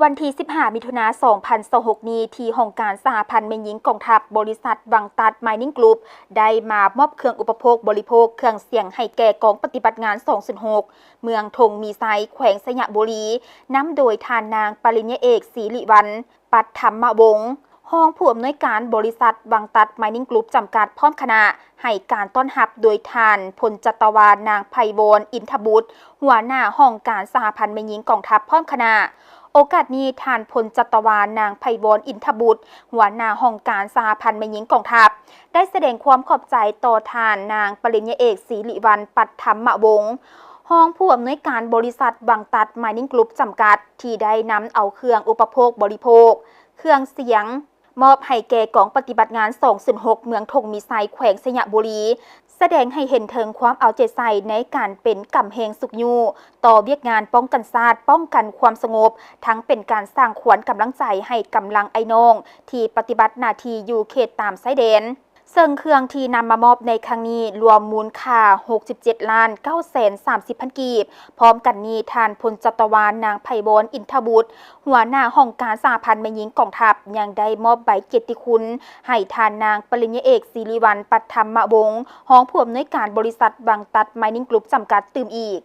ວັນທີສິບຫ້າ ມິຖຸນາ ສອງພັນຊາວຫົກນີ້ ທີ່ຫ້ອງການສະຫະພັນແມ່ຍິງກອງທັບ ບໍລິສັດວັງຕັດ Mining Group ໄດ້ມາມອບເຄື່ອງອຸປະໂພກບໍລິໂພກ ເຄື່ອງສຽງໃຫ້ແກ່ກອງປະຕິບັດງານສອງສູນຫົກ ເມືອງທົ່ງມີໄຊ ແຂວງໄຊຍະບູລີ ນຳໂດຍທ່ານນາງປະລິນຍາເອກ ສີລິວັນ ປັດທຳມະວົງ ຮອງຜູ້ອຳນວຍການບໍລິສັດວັງຕັດ Mining Group ຈຳກັດ ພ້ອມຄະນະ ໃຫ້ການຕ້ອນຮັບໂດຍທ່ານພົນຈັດຕະວານາງໄພວອນ ອິນທະບຸດ ຫົວໜ້າຫ້ອງການສະຫະພັນແມ່ຍິງກອງທັບ ພ້ອມຄະນະ. ໂອກາດນີ້ ທ່ານພົນຈັດຕະວານາງໄພວອນ ອິນທະບຸດ ຫົວໜ້າຫ້ອງການສະຫະພັນແມ່ຍິງກອງທັບ ໄດ້ສະແດງຄວາມຂອບໃຈຕໍ່ທ່ານນາງປະລິນຍາເອກ ສີລິວັນ ປັດທຳມະວົງ ຮອງຜູ້ອຳນວຍການບໍລິສັດວັງຕັດ Mining Group ຈຳກັດ ທີ່ໄດ້ນຳເອົາເຄື່ອງອຸປະໂພກບໍລິໂພກ ເຄື່ອງສຽງ ມອບໃຫ້ແກ່ກອງປະຕິບັດງານສອງສູນຫົກ ເມືອງທົ່ງມີໄຊ ແຂວງໄຊຍະບູລີ ສະແດງໃຫ້ເຫັນເຖິງຄວາມເອົາໃຈໃສ່ໃນການເປັນກຳແພງຊຸກຍູ້ຕໍ່ວຽກງານປ້ອງກັນຊາດ, ປ້ອງກັນຄວາມສະຫງົບ, ທັງເປັນການສ້າງຂວັນກຳລັງໃຈໃຫ້ກຳລັງອ້າຍນ້ອງທີ່ປະຕິບັດໜ້າທີ່ຢູ່ເຂດຕາມຊາຍແດນ. ເຊິ່ງເຄື່ອງທີ່ນຳມາມອບໃນຄັ້ງນີ້ລວມມູນຄ່າຫົກສິບເຈັດລ້ານເກົ້າແສນສາມສິບພັນກີບ. ພ້ອມກັນນີ້ ທ່ານພົນຈັດຕະວານາງໄພວອນ ອິນທະບຸດ ຫົວໜ້າຫ້ອງການສະຫະພັນແມ່ຍິງກອງທັບ ຍັງໄດ້ມອບໃບກຽດຕິຄຸນໃຫ້ທ່ານນາງປະລິນຍາເອກ ສີລິວັນ ປັດທຳມະວົງ ຮອງຜູ້ອຳນວຍການບໍລິສັດວັງຕັດ Mining Group ຈຳກັດ ຕື່ມອີກ.